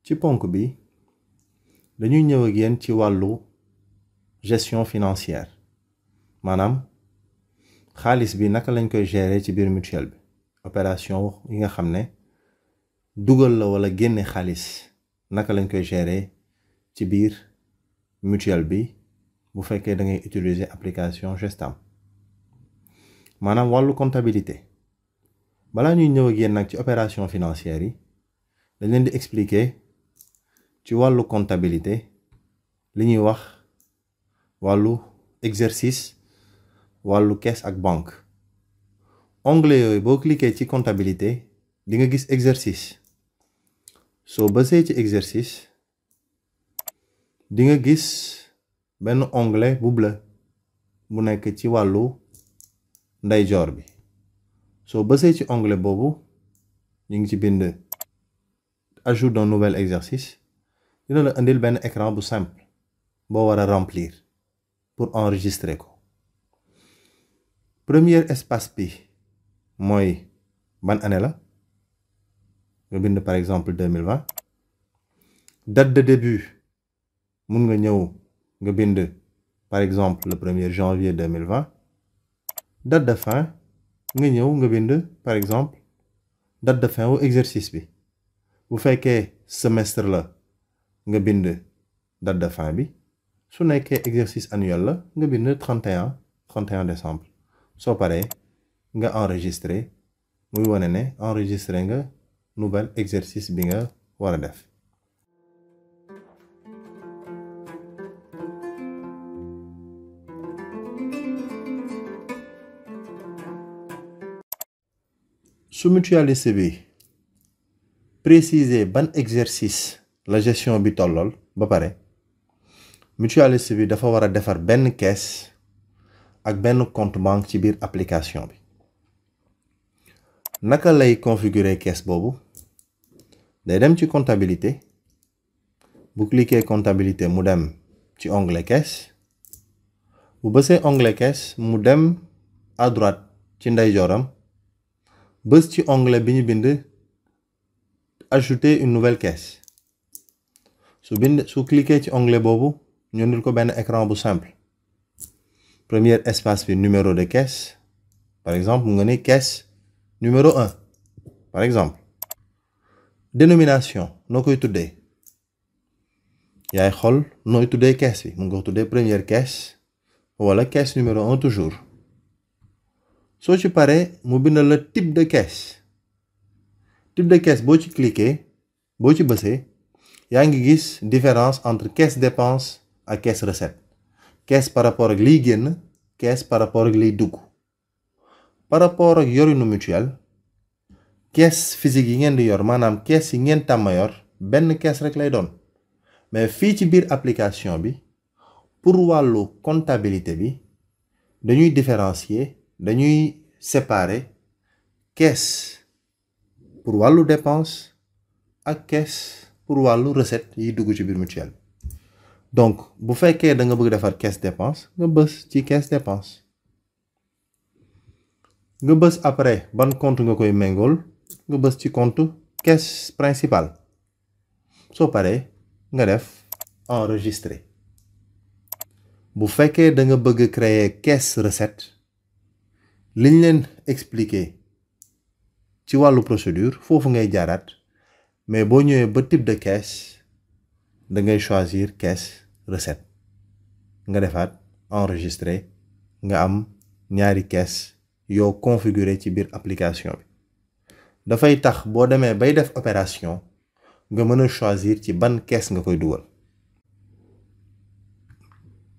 ci ponk bi dañuy ñëw ak yéen ci wàllu gestion financière maanaam xaalis bi naka lañ koy gérer ci biir mutuelle bi opération yi nga xam ne dugal la wala génne xaalis naka lañ koy gérer ci biir mutuelle bi bu fekkee da ngay utiliser application Gestam maanaam wàllu comptabilité balaa ñuy ñëw ak yéen nag ci opération financière yi dañ leen di expliquer ci wàllu comptabilité li ñuy wax wàllu exercice wàllu caisse ak banque onglet yooyu boo cliquer ci comptabilité di nga gis exercice soo bësee ci exercice di nga gis benn onglet bu bleu bu nekk ci wàllu ndeyjoor bi soo bësee ci onglet boobu ñu ngi ci bind ajout d'un nouvel exercice dina la indil benn écran bu simple boo war a remplir pour enregistrer ko premier espace bi mooy ban année la nga bind par exemple 2020 date de début mun nga ñëw nga bind par exemple le 1er janvier 2020 date de fin nga ñëw nga bind par exemple date de fin wu exercice bi bu fekkee semestre la nga bind date de fin bi su nekkee exercice annuel la nga bind 31 décembre soo paree nga enregistré muy wane ne enregistré nga nouvel exercice bi nga war a def su mutualiste bi préciser ban exercice la gestion bi tollool ba pare mutualiste bi dafa war a defar benn caisse ak benn compte banque ci biir application bi naka lay configurer caisse boobu day dem ci comptabilité bu cliquer comptabilité mu dem ci onglet caisse bu bësee onglet caisse mu dem à droite ci ndeyjooram bës ci onglet bi ñu bind ajouter une nouvelle caisse su cliquer ci onglet boobu ñu indil ko benn écran bu simple premier espace bi numéro de caisse par exemple mu nga ni caisse numéro 1 par exemple dénomination noo koy tuddee yaay xool nooy tuddee caisse bi mun nga ko tuddee première caisse wala caisse numéro 1 toujours soo ci paree mu bind la type de caisse boo ci cliquer boo ci bësee yaa ngi gis différence entre caisse dépense ak caisse recette caisse par rapport ak liy génn caisse par rapport ak liy dugg par rapport ak yorinu mutuelle caisse physique yi ngeen di yor maanaam caisse yi ngeen tàmma yor benn caisse rek lay doon mais fii ci biir application bi pour wàllu comptabilité bi dañuy différencier dañuy séparer caisse pour wàllu dépense ak caisse pour wàllu recette yi dugg ci biir mutuelle donc bu fekkee da nga bëgg defar caisse dépense nga bës ci caisse dépense nga bës après ban compte nga koy méngool nga bës ci compte caisse principale soo paree nga def enregistrer bu fekkee da nga bëgg créer caisse recette liñ leen expliquer ci wàllu procédure foofu ngay jaaraat mais boo ñëwee ba type de caisse da ngay choisir caisse recette nga defaat enregistrer nga am ñaari caisse yoo configurer ci biir application bi dafay tax boo demee bay def opération nga mën a choisir ci ban caisse nga koy dugal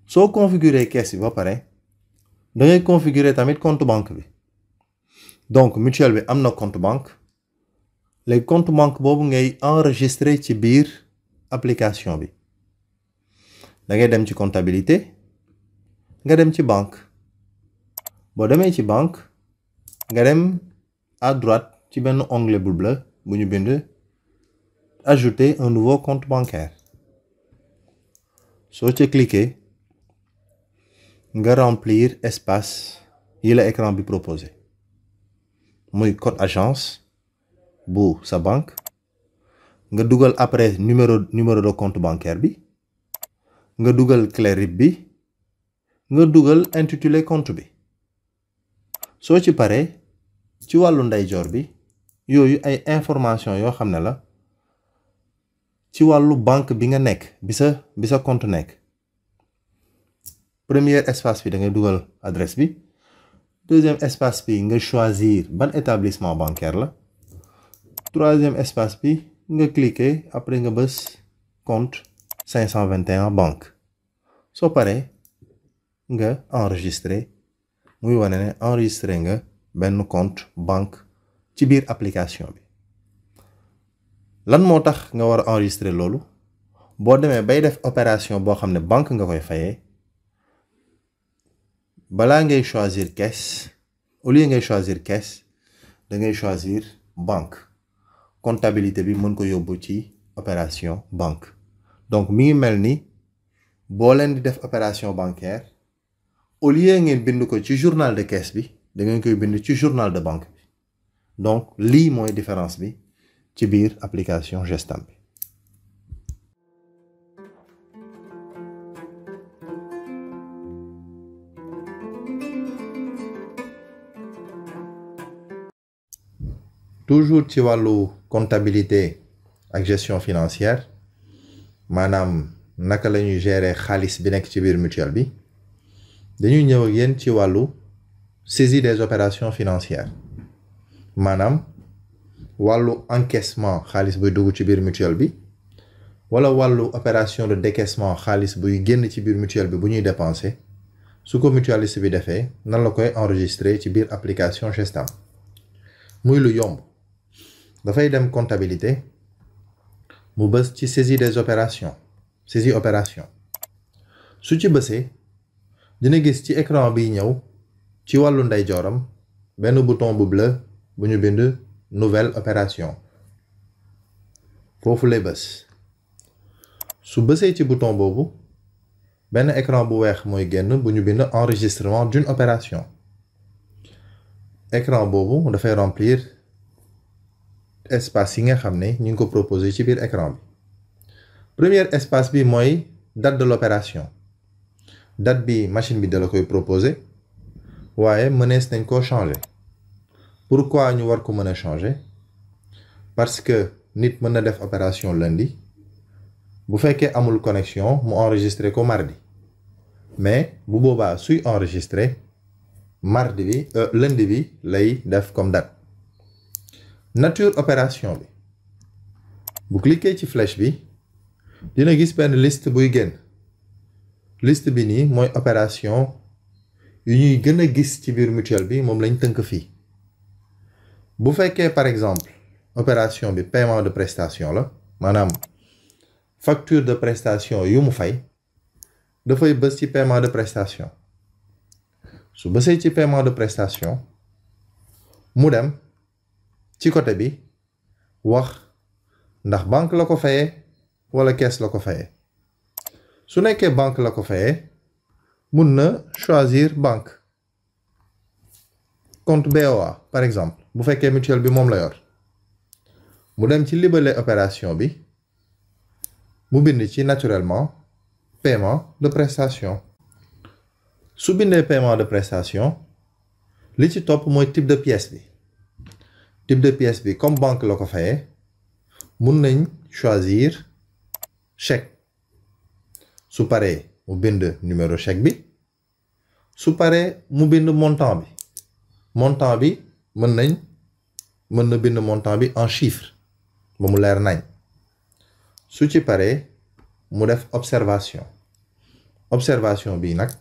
soo configurer caisse bi ba pare da ngay configurer tamit compte banque bi donc mutuelle bi am na compte banque léegi compte banque boobu ngay enregistrer ci biir application bi da ngay dem ci comptabilité nga dem ci banque boo demee ci banque nga dem à droite ci benn onglet bu bleu bu ñu bind ajouter un nouveau compte bancaire soo ca cliquer nga remplir espace yi la écran bi proposé muy code agence bu sa banque nga dugal après numéro de compte bancaire bi nga dugal clé RIB bi nga dugal intitulé compte bi soo ci paree ci wàllu ndeyjoor bi yooyu ay information yoo xam ne la ci wàllu banque bi nga nekk bi sa compte nekk premier espace bi da ngay dugal adresse bi deuxième espace bi nga choisir ban établissement bancaire la troisième espace bi nga cliquer après nga bës compte 521 banque soo paree nga enregistrer muy wane ne enregistré nga benn compte banque ci biir application bi lan moo tax nga war a enregistrer loolu boo demee bay def opération boo xam ne banque nga koy fayee balaa ngay choisir caisse au lieu ngay choisir caisse da ngay choisir banque comptabilité bi mën ko yóbbu ci opération banque donc mi ngi mel ni boo leen di def opération bancaire au lieu ngeen bind ko ci journal de caisse bi da ngeen koy bind ci journal de banque bi donc lii mooy différence bi ci biir application Gestam bi. toujours ci wàllu comptabilité ak gestion financière maanaam naka la ñuy gérer xaalis bi nekk ci biir mutuelle bi dañuy ñëw ak yéen ci wàllu saisie des opérations financières maanaam wàllu encaissement xaalis buy dugg ci biir mutuelle bi wala wàllu opération de décaissement xaalis buy génn ci biir mutuelle bi bu ñuy dépenser su ko mutualiste bi defee nan la koy enregistrer ci biir application Gestam muy lu yomb dafay dem comptabilité mu bës ci saisie des opérations saisie opération su ci bësee dina gis ci écran biy ñëw ci wàllu ndeyjooram benn bouton bu bleu bu ñu bind nouvelle opération foofu lay bës su bësee ci bouton boobu benn écran bu weex mooy génn bu ñu bind enregistrement d'une opération écran boobu dafay remplir espace yi nga xam ne ñu ngi ko proposé ci biir écran bi premier espace bi mooy date de l'opération date bi machine bi da la koy proposé waaye mënees nañ koo changer pourquoi ñu war ko mën a changer parce que nit mën na def opération lundi bu fekkee amul connexion mu enregistré ko mardi mais bu boobaa suy enregistré mardi bi lundi bi lay def comme date nature opération bi bu cliquer ci flèche bi dina gis benn liste buy génn liste bi nii mooy opération yu ñuy gën a gis ci biir mutuelle bi moom lañ tënk fii bu fekkee par exemple opération bi paiement de prestation la maanaam facture de prestation yu mu fay dafay bës ci paiement de prestation su bësee ci paiement de prestation mu dem ci côté bi wax ndax banque la ko fayee wala caisse la ko fayee su nekkee banque la ko fayee mun na choisir banque compte BOA par exemple bu fekkee mutuelle bi moom la yor mu dem ci libellé opération bi mu bind ci naturellement paiement de prestation su bindee paiement de prestation li ci topp mooy type de pièce bi type de pièce bi comme banque la ko fayee mun nañ choisir chèque su paree mu bind numéro chèque bi su paree mu bind montant bi mën na bind montant bi en chiffre ba mu leer nañ su ci paree mu def observation bi nag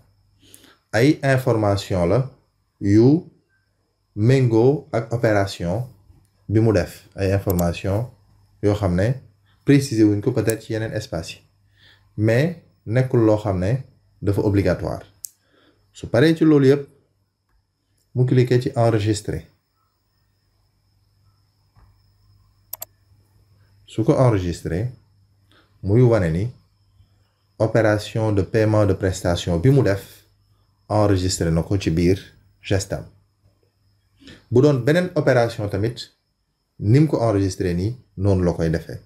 ay information la yu méngoo ak opération bi mu def ay information yoo xam ne préciser wuñ ko peut-être ci yeneen espace yi mais nekkul loo xam ne dafa obligatoire su paree ci loolu yëpp mu cliquer ci enregistrer su ko enregistrer muy wane ni opération de paiement de prestation bi mu def enregistré na ko ci biir Gestam bu doon beneen opération tamit ni mu ko enregistré nii noonu la koy defee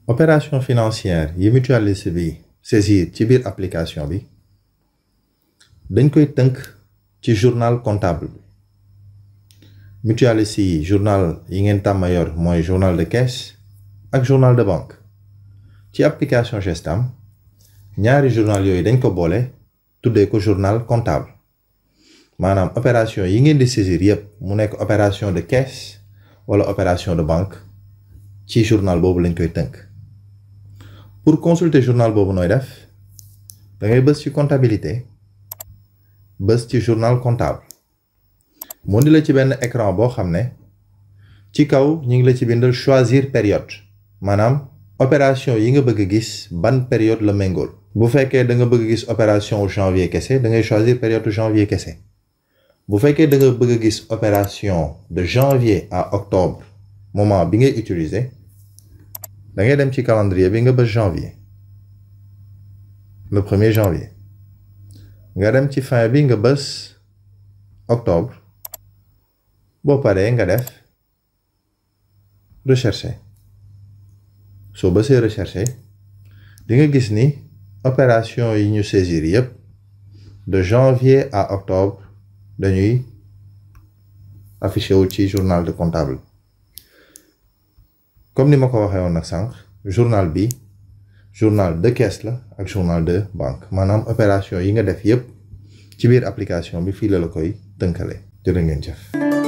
opération financière yi mutualiste bi saisir ci biir application bi dañ koy tënk ci journal comptable bi mutualiste yi journal yi ngeen tàmm yor mooy journal de caisse ak journal de banque ci application Gestam ñaari journal yooyu dañ ko boole tuddee ko journal comptable maanaam opération yi ngeen di saisir yépp mu nekk opération de caisse wala opération de banque ci journal boobu lañ koy tënk pour consulter journal boobu nooy def da ngay bës ci comptabilité bës ci journal comptable mu di la ci benn écran boo xam ne ci kaw ñu ngi la ci bindal choisir période maanaam opération yi nga bëgg a gis ban période la méngool bu fekkee da nga bëgg a gis opération janvier kese da ngay choisir période janvier kese bu fekkee da nga bëgg a gis opération de janvier à octobre moment bi ngay utiliser da ngay dem ci calendrier bi nga bës janvier le 1er janvier nga dem ci fin bi nga bës octobre boo paree nga def rechercher soo bësee rechercher di nga gis ni opération yi ñu saisir yépp de janvier à octobre dañuy affiché wu ci journal de comptable comme ni ma ko waxee woon nag sànq journal bi journal de caisse la ak journal de banque maanaam opération yi nga def yépp ci biir application bi fii la koy tënkale jërë ngeen jëf